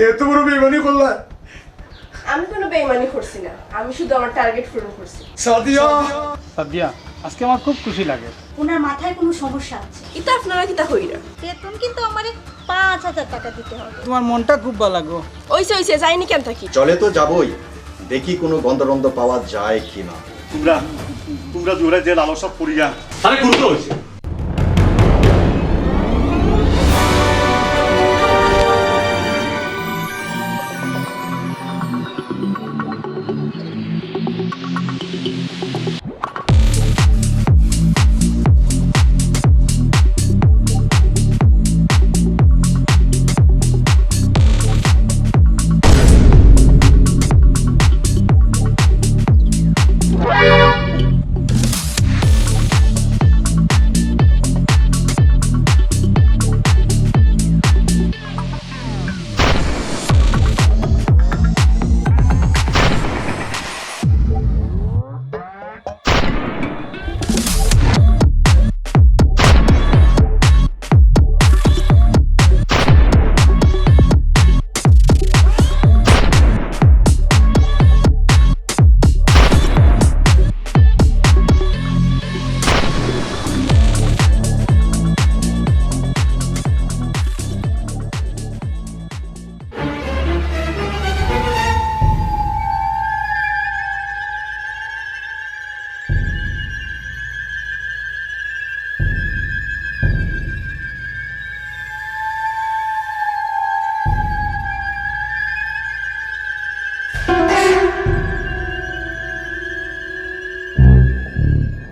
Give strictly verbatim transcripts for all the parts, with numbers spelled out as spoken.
এত বড় বেইমানি করলা? আমি কোনো বেইমানি করছি না, আমি শুধু আমার টার্গেট পূরণ করছি। সাদিয়া! সাদিয়া, আজকে আমার খুব খুশি লাগে। ওনার মাথায় কোনো সমস্যা আছে। ইতা আপনারা কিতা কইরা? বেতন কিন্তু আমারে পাঁচ হাজার টাকা দিতে হবে। তোমার মনটা খুব ভালা গো। অইছে, অইছে, যাইনি কেন থাকি? চলে তো যাবই, দেখি কোনো গন্ধ-রন্ধ পাওয়া যায় কিনা। তোমরা, তোমরা দুইওরা যে লালসা পড়িয়া। আরে, গুরুতর হয়েছে।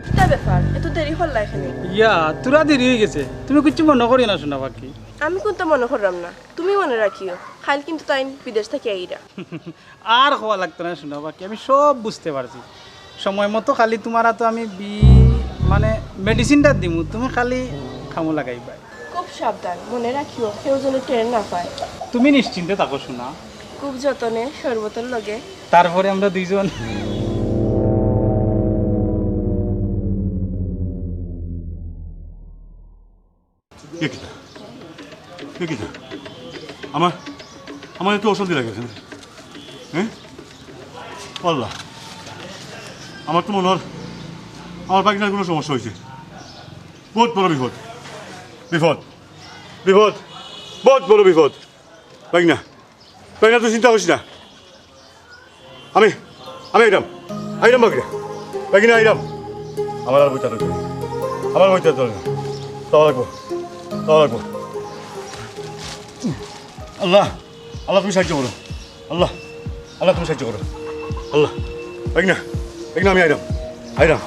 কিতা ব্যাপার, এত দেরি করলা এখানে? ইয়া, তোরা দেরি হয়ে গেছে, তুমি কিচ্ছু মনে করিও না, সোনা পাখি। আমি কিন্তু মনে করলাম না, তুমি মনে রাখিও, কাল কিন্তু তাই বিদেশ থেকে আইরা। আর কওয়া লাগতো না, সোনা পাখি, আমি সব বুঝতে পারছি। সময় মতো খালি তোমার তো আমি বি মানে মেডিসিনটা দিমু, তুমি খালি খামো লাগাইবা। খুব সাবধান, মনে রাখিও, কেউ যেন টের না পায়। তুমি নিশ্চিন্তে থাকো, সোনা। খুব যতনে শরবতর লগে। তারপরে আমরা দুইজন। এ কিতা? এ কিতা? আমার, আমার একটু অশান্তি লাগে এখানে। হ্যাঁ? আল্লাহ, আমার তো মনে হয় আমার পাখিটার কোনো সমস্যা হয়েছে। বহুত বড় বিপদ, বিপদ, বিপদ, বহুত বড় বিপদ। পাখিনা, পাখিনা, তুই চিন্তা করিস না। আমি, আমি আইরাম, আইরাম বাগিরা, বাগিনা আইরাম। আমার আর বইতে ধরে না, আমার বইতে ধরে না। তাও লাগবো, তাও লাগবো। আল্লাহ, আল্লাহ তুমি সাহায্য করো। আল্লাহ, আল্লাহ তুমি সাহায্য করো। আল্লাহ, বাগিনা, বাগিনা আমি আইরাম, আইরাম।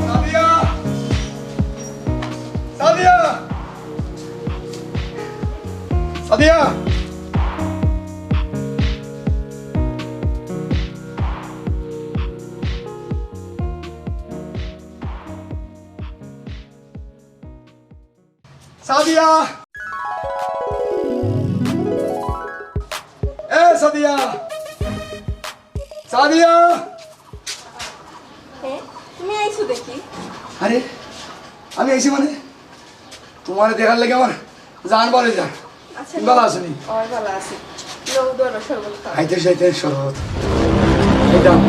সাদিয়া! সাদিয়া! সাদিয়া! সাদিয়া! এ সাদিয়া! সাদিয়া! এ, তুমি আইছো দেখি? আরে, আমি আইছি মানে? তোমারে দেখার লাগি আমার জান বার অই যার। আচ্ছা, তুমি ভালা আছো নি? অয় ভালা আছি। লও, ধরো, শরবত খাও। খাইতে খাইতে শরবত। এই দাও।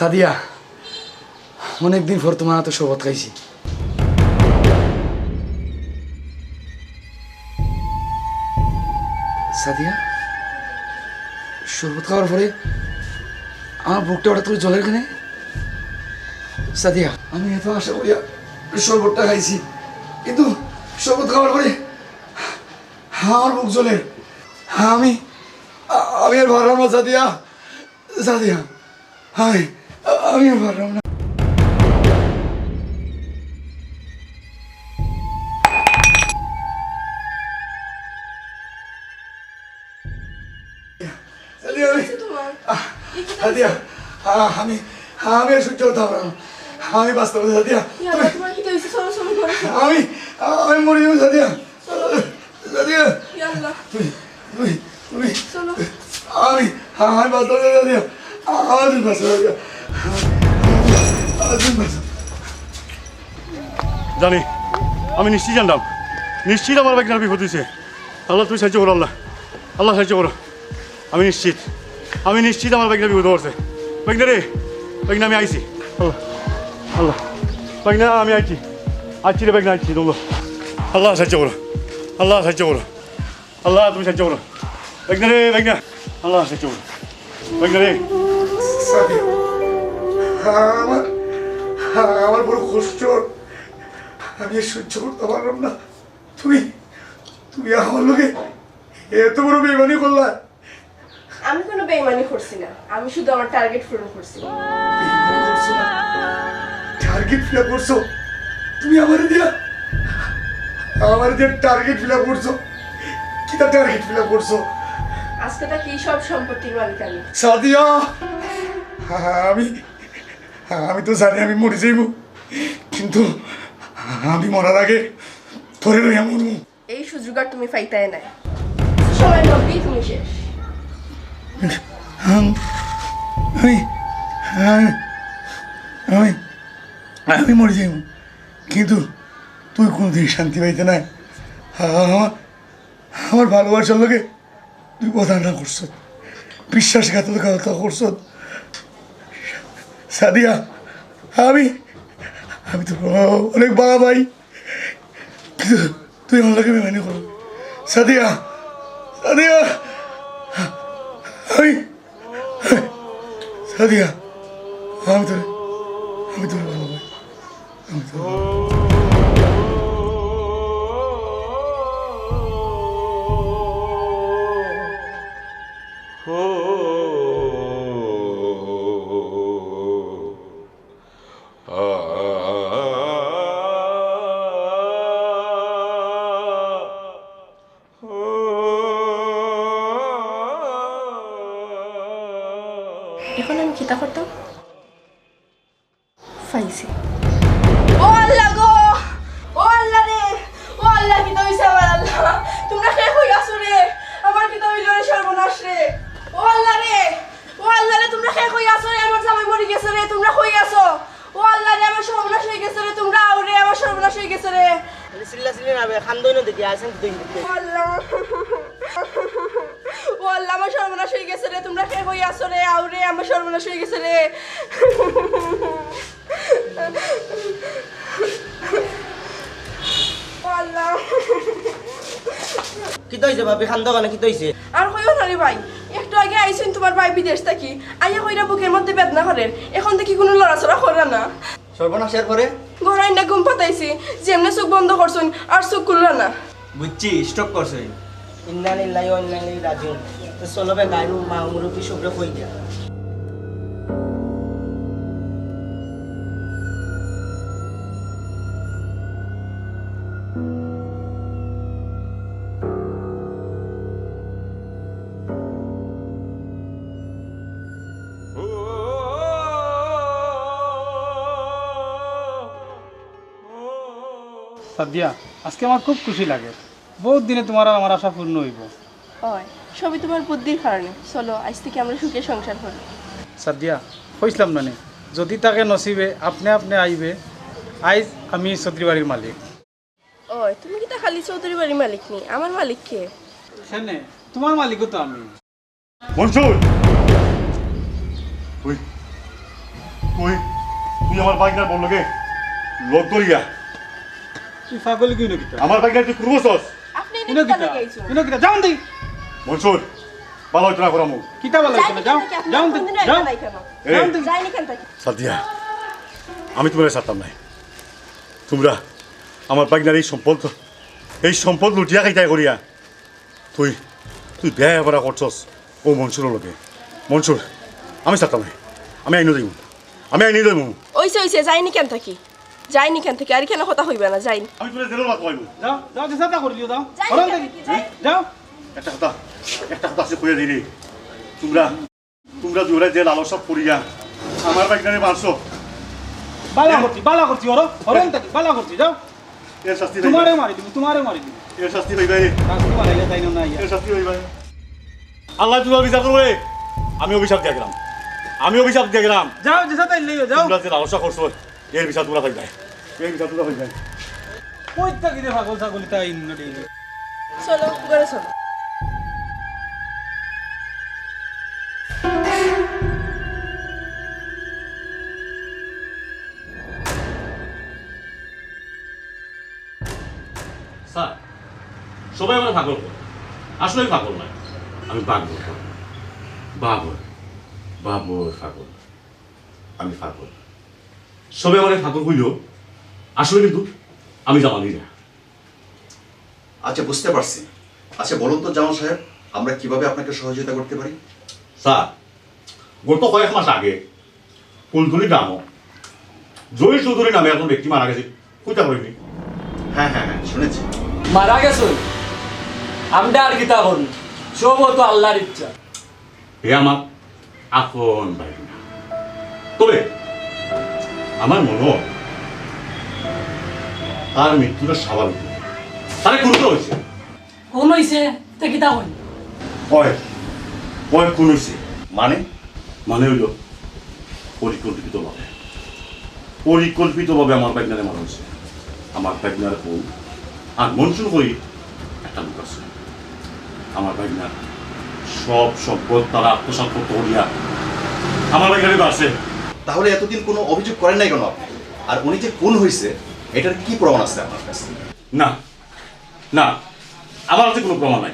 সাদিয়া, অনেকদিন পর তুমার আতো শরবত খাইছি। সাদিয়া, শরবত খাওয়ার পরে আমার বুকটা হঠাৎ করি জ্বলের কেনে? সাদিয়া, আমি এতো আশা করিয়া শরবতটা খাইছি, কিন্তু শরবত খাওয়ার পরে আমার বুক জ্বলের। আমি, আমি আর পাররাম না সাদিয়া, সাদিয়া, আমি, আমি আর পাররাম না। সাদিয়া, আমি, আহ, সাদিয়া, আহ, আমি, আমি আর সহ্য করতাম পাররাম না। আমি বাঁচতাম না, সাদিয়া। ইয়া আল্লাহ, তুমার কিতা অইছে? চলো, চলো, ঘরে চলো। আমি, আমি মরি যাইমু, সাদিয়া। চলো। সাদিয়া। ইয়া আল্লাহ। তুমি, তুমি, তুমি। চলো। আমি, আমি বাঁচতাম না, সাদিয়া। আমার তুমি বাঁচো, সাদিয়া। আমার তুমি বাঁচো। জানি, আমি নিশ্চিত জানতাম, নিশ্চিত আমার ভাইগ্নার বিপদ অইছে। আল্লাহ, তুমি সাহায্য করো, আল্লাহ, আল্লাহ, সাহায্য করো। আমি নিশ্চিত, আমি নিশ্চিত আমার ভাইগ্না বিপদো পড়ছে। ভাইগ্না রে, ভাইগ্না, আমি আইছি। আল্লাহ, আল্লাহ, ভাইগ্না, আমি আইছি, আইছি রে ভাইগ্না, আইছি। আল্লাহ, আল্লাহ, সাহায্য করো, আল্লাহ, সাহায্য করো, আল্লাহ, তুমি সাহায্য করো। ভাইগ্না রে, ভাইগ্না, আল্লাহ, সাহায্য করো। ভাইগ্না রে। সাদিয়া, আমার, আমার বড় কষ্ট, আমি আর সহ্য করতাম পাররাম না। তুমি, তুমি আমার লগে এতো বড় বেইমানি করলা। আমি কুনু বেইমানি করছি না, আমি শুধু আমার টার্গেট পূরণ করছি। বেইমানি করছো না? টার্গেট ফিল আপ করছো? তুমি আমারে দিয়া, আমারে দিয়া টার্গেট ফিল আপ করছো? কিতা টার্গেট ফিল আপ করছো? আজকে থাকি সব সম্পত্তির মালিক আমি। সাদিয়া, আমি, আমি তো জানি আমি মরি যাইমু, কিন্তু আমি মরার আগে তোরে লইয়া মরমু। এই সুযোগ আর তুমি পাইতায় নায়। সময় মতোই তুমি শেষ। আমি, আমি, আমি, আমি, আমি মরি যাইমু, কিন্তু তুই কুনুদিন শান্তি পাইতে নায়। আমার, আমার ভালোবাসার লগে তুই প্রতারণা করছস, বিশ্বাসঘাতকতা করছস। সাদিয়া, আমি, আমি তো অনেক বালা ভাই, কিন্তু তুই আমার লগে বেইমানি করো। সাদিয়া, সাদিয়া, আমি, সাদিয়া, আমি তোরে, আমি তোরে ভালা ভাই। এখন আমি কিতা করতাম? পাইছি। ও আল্লাহ গো, ও আল্লাহ রে, ও আল্লাহ, কিতা অইছে আমার আল্লাহ? তুমরা কে কই আছো রে? আমার কিতা অইলো রে, সর্বনাশ রে? ও আল্লাহ রে, ও আল্লাহ রে, তুমরা কে কই আছো রে? আমার জামাই মরি গেছে রে, তুমরা কই আছো? ও আল্লাহ রে, আমার সর্বনাশ অই গেছে রে, তুমরা আও রে, আমার সর্বনাশ অই গেছে রে। খালি চিল্লা চিল্লি না বে, কান্দইন দেখি, আছেন দুই দিকে। ও আল্লাহ, ও আল্লাহ, আমার সর্বনাশ অই গেছে রে, তুমরা কে কই আছো রে, আও রে, আমার সর্বনাশ অই গেছে রে। ও আল্লাহ। কিতা অইছে ভাবি, কান্দো কেনে, কিতা অইছে? আর কইও না রে ভাই, একটু আগে আইছইন তুমার ভাই বিদেশ থাকি, আইয়া কইরা বুকের মধ্যে বেদনা করের, এখন থাকি কুনু লড়াচড়া কররা না। সর্বনাশ এর পরে? ঘর আইনা ঘুম পাতাইছি, যেমনে চউখ বন্ধ করছইন আর চউখ খুলরা না। বুঝছি, স্ট্রোক করছে। ইন্না লিল্লাহি ওয়া ইন্না ইলাইহি রাজিউন। তো চলো বে, গাইরু মা মুরব্বি সবরে কই দিয়া। সাদিয়া, আজকে আমার খুব খুশি লাগে। বউত দিনে তুমার আর আমার আশা পূর্ণ অইবো। অয়, সবই তুমার বুদ্ধির কারণে। চলো, আইজ থাকি আমরা সুখে সংসার করি। সাদিয়া, কইছলাম না নি, যদি থাকে নসিবে, আপনে আপনে আইবে। আইজ আমি চৌধুরী বাড়ির মালিক। অয়, তুমি কিতা খালি চৌধুরী বাড়ির মালিক নি? আমার মালিক কে? কেনে, তুমার মালিকও তো আমি। মনসুর! ওই, তুই, তুই আমার ভাইগনার বউর লগে লগ করিয়া তুই পাগল কি নকিতা? আমার ভাইগনারে তুই কুরবছস। আপনি এনে ইনো কিতা কিতা? লাগি আইছো? ইনো কিতা? যাও দি। মনসুর, ভালা অইতো না করামু। কিতা ভালা অইতো না? যাও, যাও দি। যাও। যাও দি। যাও দি। সাদিয়া, আমি তুমরারে ছাড়তাম নায়। তুমরা আমার ভাইগনার এই সম্পদ, এই সম্পদ লুটিয়া খাইতায় করিয়া তুই, তুই বেয়া করা করছস ও মনসুরর লগে। মনসুর, আমি ছাড়তাম নায়। আমি আইনো যাইমু। আমি আইনো যাইমু। অইছে, অইছে, যাইন ইখান থাকি। যাইন ইখান থাকি। আর ইখানো কথা কইবা না, যাইন। আমি তুমরারে জেলর ভাত খাওয়াইমু। যাও, যাও, যে সাথে করিলিও, যাও। যাইন ইখান থাকি, যাইন। যাও। একটা কথা, একটা কথা আছে কইয়া দিলি। তুমরা, তুমরা দুইওরে যে লালসা করিয়া আমার ভাইগনারে মারছো। ভালা করছি, ভালা করছি, ওরো, ওরো ইখান থাকি, ভালা করছি, যাও। এর শাস্তি তুমারে পাইবায়। মারি দিমু, তুমারে মারি দিমু। এর শাস্তি পাইবায়। শাস্তি মারাইয়া তাই না, না, ইয়া। এর শাস্তি পাইবায়। আল্লায় তুমার বিচার করবো রে। আমি অভিশাপ দিয়া গেলাম। আমি অভিশাপ দিয়া গেলাম। যাও, যে সাথে আইলে যাও। তুমরা যে লালসা করছো, এর বিচার তুমরা পাইবায়। এর বিচার তুমরা পাইবায়। কইতা কি রে পাগল ছাগল, তাই না রে? চলো, ঘরে চলো। স্যার, সবাই আমারে পাগল কয়। আসলে আমি পাগল নায়। আমি বাবর, বাবর, বাবর, বাবর পাগল। আমি পাগল। সবাই আমারে পাগল কইলেও আসলে কিন্তু আমি জামালি না। আচ্ছা, বুঝতে পারছি। আচ্ছা, বলুন তো জামাল সাহেব, আমরা কিভাবে আপনাকে সহযোগিতা করতে পারি? স্যার, গত কয়েক মাস আগে ফুলতলি গ্রামো জহির চৌধুরী নামে একজন ব্যক্তি মারা গেছে, কইতা পারইননি? হ্যাঁ, হ্যাঁ, হ্যাঁ, শুনেছি। মারা গেছে? আমরা আর কিতা করমু? সব তো আল্লাহর ইচ্ছা। হে আমার আপন ভাইগনা। তবে আমার মনো অয় তার মৃত্যুটা স্বাভাবিক নায়। তারে খুন করা অইছে। খুন অইছে? তে কিতা কইন? অয়, অয় খুন অইছে। মানে? মানে অইলো পরিকল্পিতভাবে, পরিকল্পিতভাবে আমার ভাইগনারে মারা অইছে। আমার ভাইগনার বউ আর মনসুর করি একটা লোক আছে। আমার ভাইগনার সব সম্পদ তারা আত্মসাৎ করতে করিয়া আমার ভাইগনারে মারছে। তাহলে এতদিন কোনো অভিযোগ করেন নাই কেন আপনি? আর উনি যে খুন হয়েছে, এটার কি প্রমাণ আছে আপনার কাছে? না, না, আমার কাছে কোনো প্রমাণ নাই।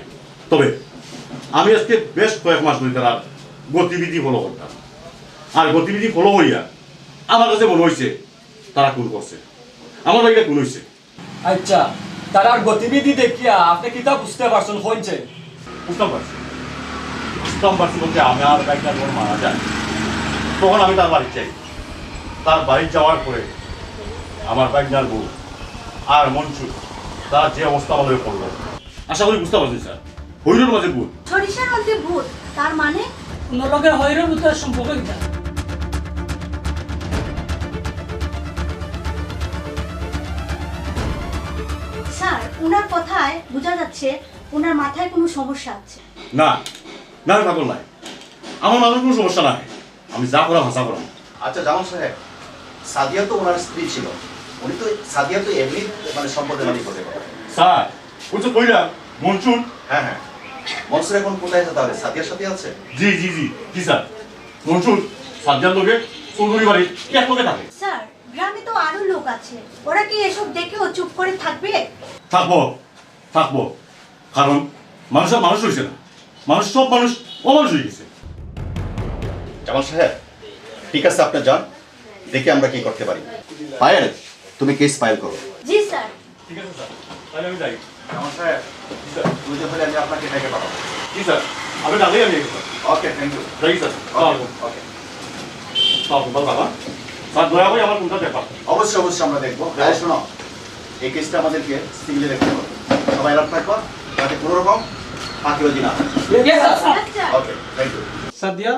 তবে আমি আজকে বেশ কয়েক মাস ধরে তার গতিবিধি ফলো করতাম। আর গতিবিধি ফলো করিয়া আমার কাছে মনে হইছে তারা খুন করছে। আমার ভাইগনা খুন হইছে। আচ্ছা, তারার গতিবিধি দেখিয়া আপনি কিতা বুঝতে পারছেন, কইন চাইন? বুঝতাম পারছি। বুঝতাম পারছি বলতে, আমার ভাইগনা যখন মারা যায়, তখন আমি তার বাড়িত যাই। তার বাড়িত যাওয়ার পরে আমার ভাইগনার বউ আর মনসুর তারা যে অবস্থা আমারে করলো, আশা করি বুঝতা পারছইন স্যার। হইরর মাঝে ভূত। সরিষার মধ্যে ভূত, তার মানে? অন্য লোকের হইরর ভূতের সম্পর্ক কিতা? স্যার, ওনার কথায় বোঝা যাচ্ছে ওনার মাথায় কোনো সমস্যা আছে। না, না, আমি পাগল নায়। আমার মাথার কোনো সমস্যা নাই। আমি যা করাম, হাছা করাম। আচ্ছা, জামাল সাহেব, সাদিয়া তো ওনার স্ত্রী ছিল। উনি তো, সাদিয়া তো এমনি, মানে, সম্পদের মালিক হতে পারে। স্যার, ওই যে কইলা, মনসুর। হ্যাঁ, হ্যাঁ। মনসুর এখন কোথায় আছে তাহলে? সাদিয়ার সাথে আছে? জি, জি, জি, জি, স্যার। মনসুর সাদিয়ার লগে চৌধুরী বাড়ির এক লগে থাকে। স্যার, গ্রামে তো আরো লোক আছে, ওরা কি এসব দেখেও চুপ করে থাকবে? থাকবো, থাকবো। কারণ মানুষ আর মানুষ রইছে না, মানুষ, সব মানুষ অমানুষ হয়ে গেছে। জামাল সাহেব, ঠিক আছে, আপনি যান, দেখি আমরা কি করতে পারি। পায়েল, তুমি কেস ফাইল করো। জি স্যার। ঠিক আছে স্যার, তাহলে আমি যাই। জামাল সাহেব, জি স্যার। প্রয়োজন হলে আমি আপনাকে ডেকে পাঠাবো। জি স্যার, আপনি ডাকলেই আমি যাই স্যার। Okay, thank you. যাই স্যার। ওকে, ওকে। স্যার, দয়া করে আমার ফোনটা দেখবা। অবশ্যই, অবশ্যই আমরা দেখবো। আর শোনো, এই কেসটা আমাদেরকে সিভিলে দেখতে হবে। সবাই অ্যালার্ট থাকবা, যাতে কোনো রকম ফাঁকিবাজি না হয়। Yes sir. Okay, thank you. Sadia,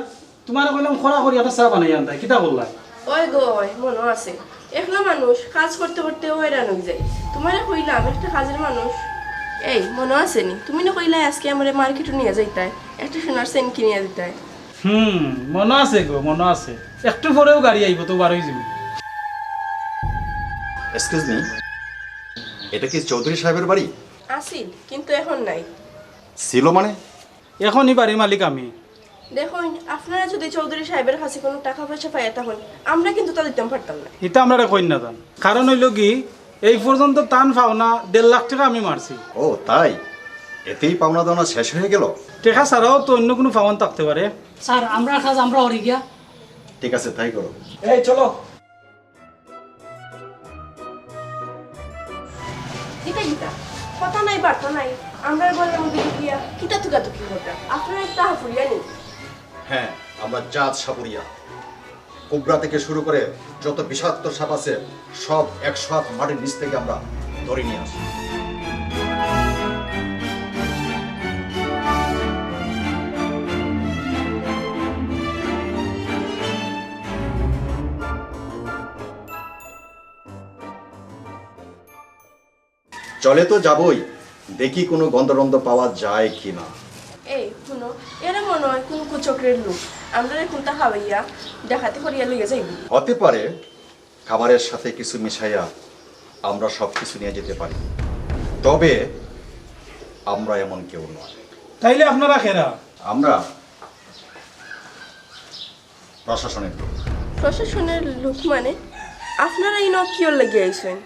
তোমারে কইলাম খরা করি একটা চা বানাই আনতায়, কিতা করলা? ওই গো, ওই, মনো আছে। একলা মানুষ, কাজ করতে করতে হয়রান হয়ে যায়। তোমারে কইলাম, একটা কাজের মানুষ। এই, মনো আছে নি? তুমি না কইলা আজকে আমারে মার্কেটে নিয়ে যাইতায়, একটা সোনার চেন কিনিয়া দিতায়। হুম, মনো আছে গো, মনো আছে। একটু পরেউ গাড়ি আইবো তো, বার হয়ে যাবো। এক্সকিউজ মি, এটা কি চৌধুরী সাহেবের বাড়ি? আছিল, কিন্তু এখন নাই। ছিল মানে? এখন ই বাড়ির মালিক আমি। দেখইন, আপনারা যদি চৌধুরী সাহেবের কাছে কোনো টাকা পয়সা পাইয়া থাকইন, আমরা কিন্তু তা দিতাম পারতাম না। ইতা আমরারে কইন না যান। কারণ অইলো কি, এই পর্যন্ত তান পাওনা দেড় লাখ টেকা আমি মারছি। ও তাই? এতেই পাওনা দাওনা শেষ হয়ে গেল? টেকা ছাড়াও তো অন্য কোনো পাওনা থাকতে পারে। স্যার, আমরার কাজ আমরা করি গিয়া। ঠিক আছে, তাই করো। এই চলো। কিতা কিতা? কথা নাই, বার্তা নাই। আমরার ঘরর মধ্যে ঢুকিয়া কিতা তুকাতুকি করতা? আপনারা একটা হাফুরিয়া নেই। হ্যাঁ, আমরা জাত সাপুরিয়া। কোবরা থেকে শুরু করে যত বিষাক্ত সাপ আছে, সব একশো হাত মাটির নিচ থেকে আমরা ধরে নিয়ে আসি। চলে তো যাবই, দেখি কোনো গন্ধ-টন্ধ পাওয়া যায় কি না। এই, হুনো, এরা মনে হয় কোনো কুচক্রের লোক। আমরারে কুন্তা খাওয়াইয়া ডাকাতি করিয়া লইয়া যাইবো। হতে পারে, খাবারের সাথে কিছু মিশাইয়া আমরা সব কিছু নিয়ে যেতে পারি, তবে আমরা এমন কেউ নয়। তাইলে আপনারা কেরা? আমরা প্রশাসনের লোক। প্রশাসনের লোক মানে? আপনারা ইনো কিওর লাগি আইছেন?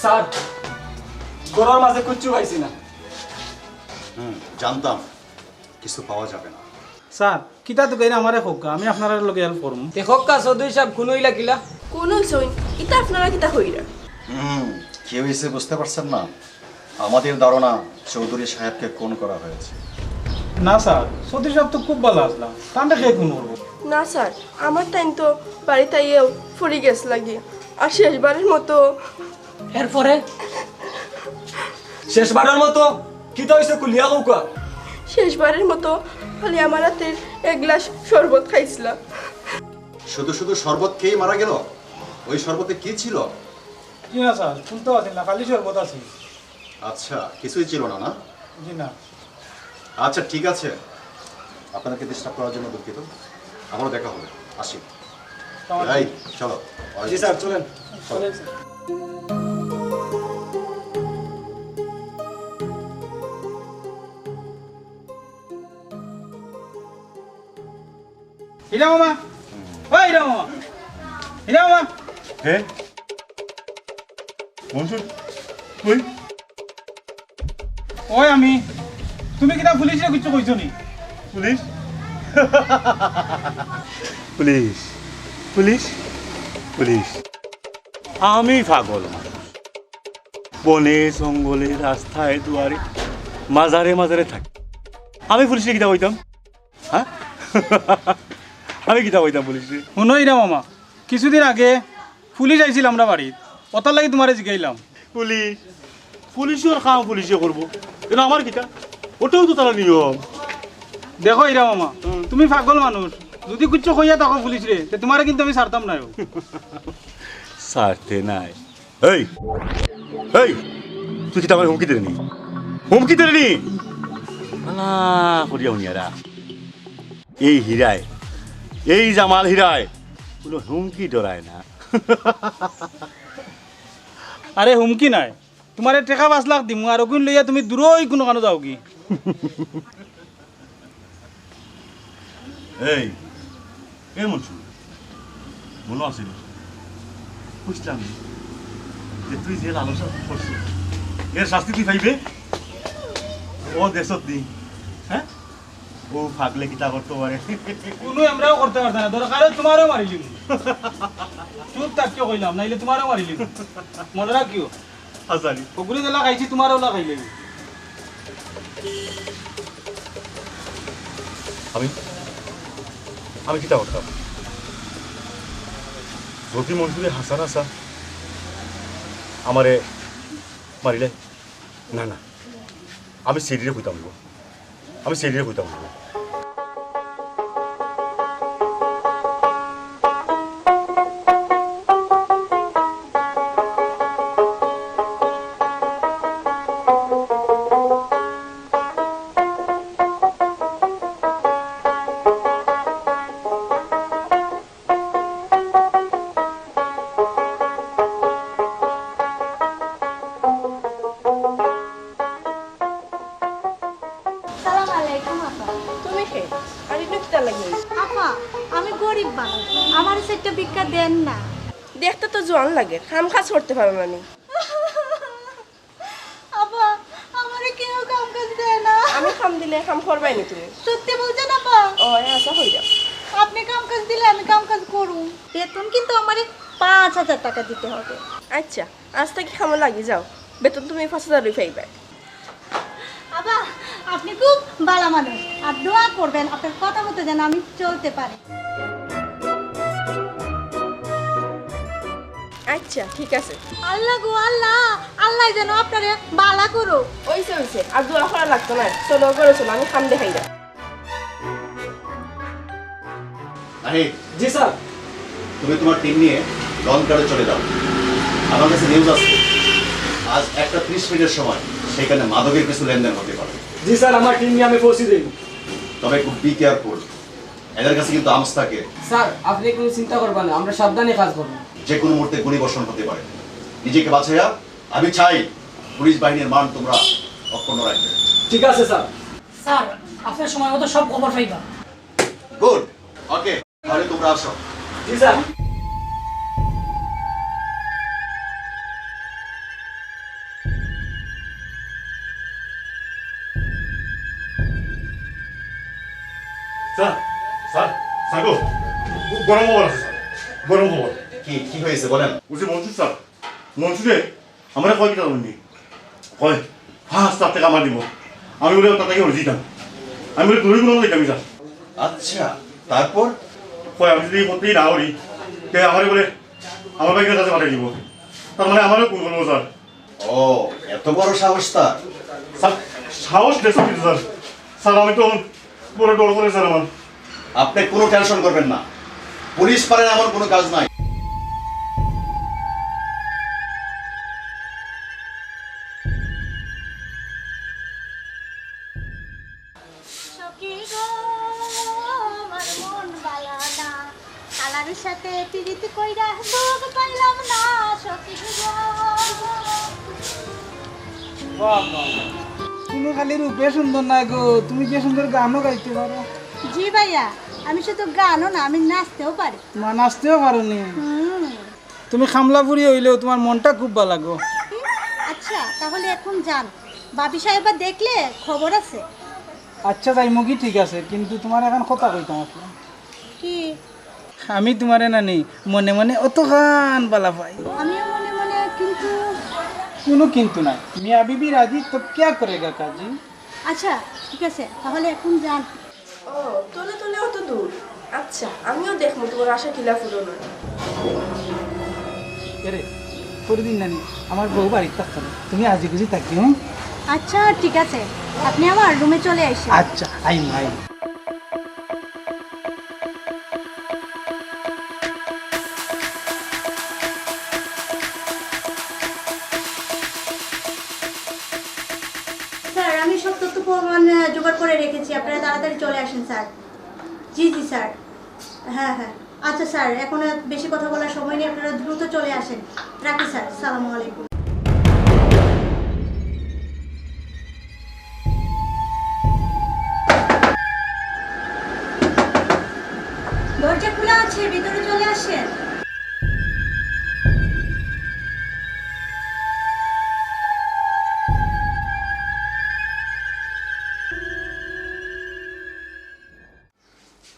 স্যার, ঘরর মাঝে কিচ্ছু পাইছি না। হুম, জানতাম কিছু পাওয়া যাবে না। স্যার, কিতা তুকাইরা আমারে কউক্কা, আমি আপনারার লগে help করমু। তে কউক্কা চৌধুরী সাব, খুন অইলা কিলা? খুন অইছইন, ইতা আপনারা কিতা কইরা? হুম, কি হয়েছে বুঝতে পারছেন না? আমাদের ধারণা চৌধুরী সাহেবকে খুন করা হয়েছে। না স্যার, চৌধুরী সাব তো খুব ভালা আছলা, তানরে কে খুন করবো? না স্যার, আমার তাইন তো বাড়িত আইয়াউ পড়ি গেছলাগি, আর শেষবারের মতো। এরপরে? শেষবারের মতো? কিতা অইছে খুলিয়া কউক্কা? শেষবারের মতো খালি আমার আতের এক গ্লাস শরবত খাইছলা। শুধু শুধু শরবত খেয়েই মারা গেল? ওই শরবতে কি ছিল? জি না স্যার, কুন্তাউ আছিল না, খালি শরবত আছিল। আচ্ছা, কিছুই ছিল না, না? জি না। আচ্ছা, ঠিক আছে, আপনাদেরকে disturb করার জন্য দুঃখিত, আবারও দেখা হবে, আসি। এই, চলো। জি স্যার, চলেন। চলেন স্যার। হীরা মামা, ও হীরা মামা, হীরা মামা। হে? মনসুর, তুই? ওই আমি, তুমি কিতা পুলিশরে কিচ্ছু কইছো নি? পুলিশ? Police, police, police. আমি পাগল মানুষ। বনে, জঙ্গলে, রাস্তায়, দুয়ারে, মাজারে, মাজারে থাকি। আমি পুলিশরে কিতা কইতাম? হ্যাঁ? আমি কিতা কইতাম পুলিশরে? হুনো হীরা মামা, কিছুদিন আগে পুলিশ আইছিল আমরার বাড়িত, অতার লাগি তুমারে জিগাইলাম। পুলিশ? পুলিশর কাম পুলিশে করবো, এনো আমার কিতা? ওটাও তো তারা নিয়ম। দেখো হীরা মামা, হুম। তুমি পাগল মানুষ, যুদি কিচ্ছু কইয়া থাকো পুলিশরে, তে তুমারে কিন্তু আমি ছাড়তাম নায়। ছাড়তে নায়? এই, এই, তুই কিতা আমারে হুমকি দিরে নি? হুমকি দিরে নি? আলা করিয়া হুনিয়ারা। এই হীরায়, এই জামাল হীরায় কোনো হুমকি ডরায় না। আরে হুমকি নায়, তুমারে টেকা পাঁচ লাখ দিমু, আর অগুইন লইয়া তুমি দূরই কুনুখানো যাওগি। এই, এ মনসুর, মনো আছে নি? কইছলাম নি যে তুই যে লালসা করছস, এর শাস্তি তুই পাইবে। ও দেশত নি, হ্যাঁ? ও পাগলে কিতা করতো পারে? কুনু আমরাও করতে পারতাম না, দরকার অয় তুমারেও মারিলিমু। চুপ থাকিও কইলাম, নাইলে তুমারেও মারিলিমু। মনো রাখিও। আচ্ছা নি। হগুরে যেলা খাইছি, তুমারেও অলা খাইলিমু। আমি, আমি কিতা করতাম? যদি মনসুরে হাছা নাছা আমারে মারিলে, না, না, আমি সেরিরে কইতাম অইবো। আমি সেরিরে কইতাম অইবো। তুমি কে? আর ইনো কিতা লাগি? আপা, আমি গরিব মানুষ, আমারে চাইরটা ভিক্ষা দেন না। দেখতে তো জোয়ান লাগে, কাম কাজ করতে পারো না নি? আপা, আমারে কেউ কাম কাজ দেয় না। আমি কাম দিলে কাম করবায় নি তুমি? সত্যি বলছেন আপা? ও, এ আশা হই যাও। আপনি কাম কাজ দিলে আমি কাম কাজ করুম। বেতন কিন্তু আমারে পাঁচ হাজার টাকা দিতে হবে। আচ্ছা, আজ থাকি কামো লাগি যাও, বেতন তুমি পাঁচ হাজারই পাইবায়। আবা, আপনি খুব ভালা মানুষ, আর দোয়া করবেন আপনার কথা মতো যেন আমি চলতে পারি। আচ্ছা, ঠিক আছে। আল্লাহ গো আল্লাহ, আল্লাহ যেন আপনারে ভালা করো। অইছে, অইছে, আর দোয়া করা লাগতো না। চলো, ঘরো চলো, আমি কাম দেখাই দাও। নাহিদ, জি স্যার। তুমি তোমার টিম নিয়ে লঞ্চ ঘাটে চলে যাও। আমার কাছে নিউজ আছে, আজ একটা ত্রিশ মিনিটের সময় সেখানে মাদকের কিছু লেনদেন হতে পারে। জি স্যার, আমার টিম নিয়ে আমি পৌঁছে দেব। তবে খুব বি কেয়ারফুল, এদের কাছে কিন্তু আর্মস থাকে। স্যার, আপনি কোনো চিন্তা করবেন না, আমরা সাবধানে কাজ করব। যে কোনো মুহূর্তে গুলি বর্ষণ হতে পারে। নিজেকে বাঁচাইয়া আমি চাই পুলিশ বাহিনীর মান তোমরা অক্ষুণ্ণ রাখবে। ঠিক আছে স্যার। স্যার, আপনার সময় মতো সব খবর পাইবা। গুড। ওকে, তাহলে তোমরা আসো। জি স্যার। স্যার, স্যার, স্যার গো, গরম খবর আছে স্যার, গরম খবর। কি, কি হয়েছে বলেন? বলছি মনসুর স্যার, মনসুরে আমারে কয় কিতা জানইন নি? কয়, পাঁচ লাখ টেকা আমারে দিবো। আমি বুলে অতা থাকি হরি যাইতাম। আমি বুলে দূরে কোনো যাইতাম না। আচ্ছা, তারপর? কয়, আমি যদি ই করতেই না হরি, তে আমারে বুলে আমার ভাইগনার কাছে পাঠাই দিবো। তার মানে আমারেও খুন করবো, স্যার। ও, এত বড় সাহস তার? স্যার, সাহস দেখছো কিন্তু, স্যার। স্যার, আমি তো বড় ডর করে, স্যার, আমার। আপনি কোনো টেনশন করবেন না, পুলিশ পারেন এমন কোনো কাজ নাই। সখী গো, আমার মন বালা না, কালার সাথে পিরিত কইরা দুখ পাইলাম না, সখী গো। বাহ, বাহ, বাহ। তুমি খালি রূপে সুন্দর না গো, তুমি যে সুন্দর গানও গাইতে পারো। জি ভাইয়া, আমি শুধু গানও না, আমি নাচতেও পারি। মা, নাচতেও পারো নি? হুম। তুমি কামলাপুরি হইলেও তোমার মনটা খুব ভালা গো। আচ্ছা, তাহলে এখন যান, ভাবি সাহেবা দেখলে খবর আছে। আচ্ছা, যাইমুগি, ঠিক আছে, কিন্তু তোমারে এখন কথা কইতাম আছে। কি? আমি তোমারে নানি মনে মনে অতখান ভালা পাই। আমিও মনে মনে, কিন্তু কোনো কিন্তু নাই। মিয়া বিবি রাজি তো কিয়া করেগা কাজী? আচ্ছা, ঠিক আছে, তাহলে এখন যান। ও, তলে তলে অত দূর। আচ্ছা, আমিও দেখমু তোমার আশা কিলা পূরণ অয়। এরে, পরদিন নানি আমার বউ বাড়িত থাকতো না, তুমি আজি বুঝি থাকিও, হুম? আচ্ছা, ঠিক আছে, আপনি আমার রুমে চলে আসেন। আচ্ছা, আইমু, আইমু। স্যার, আমি সব তথ্য প্রমাণ, আহ, জোগাড় করে রেখেছি, আপনারা তাড়াতাড়ি চলে আসেন স্যার। জি, জি স্যার। হ্যাঁ, হ্যাঁ। আচ্ছা স্যার, এখন আর বেশি কথা বলার সময় নেই, আপনারা দ্রুত চলে আসেন। রাখি স্যার, সালামু আলাইকুম। দরজা খোলা আছে, ভিতরে চলে আসেন।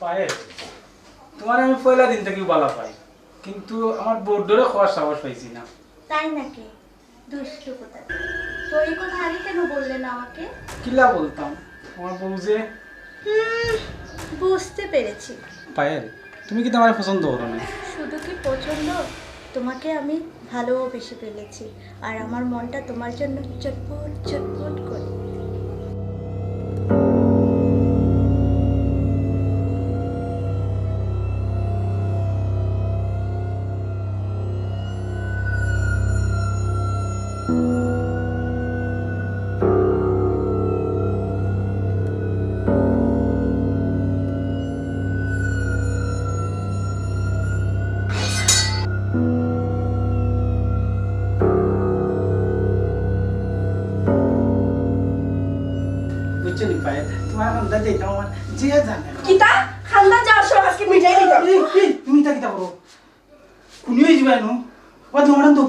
পায়েল, তোমারে আমি পয়লা দিন থাকি ভালা পাই, কিন্তু আমার বউর ডরে কওয়ার সাহস পাইছি না। তাই নাকি? দুষ্টু কোথাকার। তো এই কথা আগে কেন বললে না আমাকে? কিলা বলতাম, আমার বউ যে। হুম, বুঝতে পেরেছি। পায়েল, তুমি কিতা আমারে পছন্দ করো না? শুধু কি পছন্দ, তোমাকে আমি ভালোবেসে ফেলেছি, আর আমার মনটা তোমার জন্য চটপট চটপট করে। দাদা, এটা আমার যে জানে না। কিতা? খান্দান যাওয়ার সময় আজকে মিটাই দিতাম। এই, এই, তুমি ইতা কিতা করো? খুনি অই যিবায় নু। বাদ মারান তো।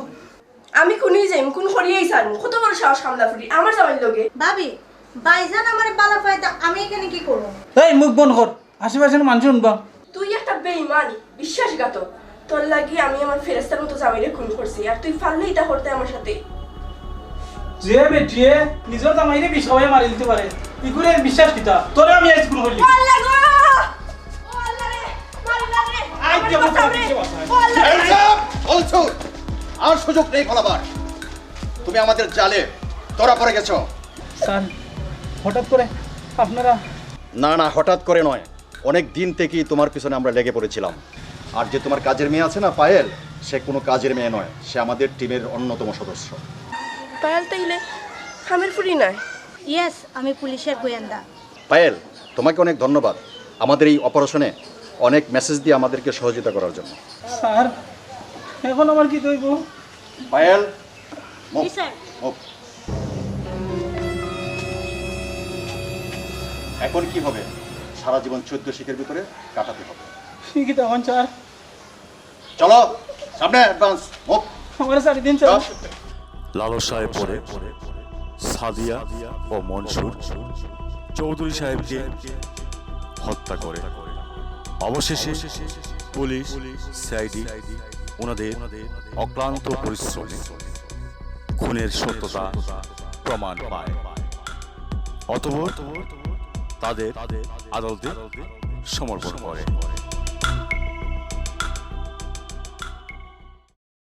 আমি খুনি অইযাইমু, খুন করিয়াই ছাড়মু। কত বড় সাহস কামলা ফুরি, আমার জামাইর লগে। ভাবি, ভাইজান আমারে বালা পায় তা আমি এখানে কি করব? এই, মুখ বন্ধ কর, আশেপাশে মানুষ শুনবা। তুই একটা বেইমান, বিশ্বাসঘাতক। তোর লাগি আমি আমার ফেরেস্তার মতো জামাইরে খুন করছি, আর তুই পারলে ইতা করতে আমার সাথে। যে বেটিয়ে নিজর জামাইরে বিষ খাওয়াইয়া মারি দিতে পারে, ইগুরে বিশ্বাস কিতা? তোরে আমি আইজ খুন করিলিমু। ও আল্লাহ গো! ও আল্লাহ রে! মারিও না রে! আই আমার কে বাঁচাও রে! বাঁচাও। ও আল্লাহ রে! Hands up! বলছো, আর সুযোগ নেই পালাবার। তুমি আমাদের জালে ধরা পড়ে গেছো। স্যার, হঠাৎ করে আপনারা? না, না, হঠাৎ করে নয়। অনেক দিন থেকেই তোমার পিছনে আমরা লেগে পড়েছিলাম। আর যে তোমার কাজের মেয়ে আছে না, পায়েল, সে কোনো কাজের মেয়ে নয়, সে আমাদের টিমের অন্যতম সদস্য। পায়েল তাইলে কামের ফুরি নায়? ইয়েস, আমি পুলিশের গোয়েন্দা। পায়েল, তোমাকে অনেক ধন্যবাদ আমাদের এই অপারেশনে অনেক মেসেজ দিয়ে আমাদেরকে সহযোগিতা করার জন্য। স্যার, এখন আমার কিতা অইবো? পায়েল, মুভ, জি, স্যার। মুভ। এখন কি হবে? সারা জীবন চোদ্দ শিকের ভিতরে কাটাতে হবে। কিতা কইন, স্যার? চলো, সামনে অ্যাডভান্স, মুভ। আমারে ছাড়ি দিন, স্যার। লালসায় পড়ে সাদিয়া ও মনসুর চৌধুরী সাহেবকে হত্যা করে। অবশেষে পুলিশ, সিআইডি ওনাদের অক্লান্ত পরিশ্রমে খুনের সত্যতা প্রমাণ পায়। অতঃপর তাদের আদালতে সমর্পণ করে।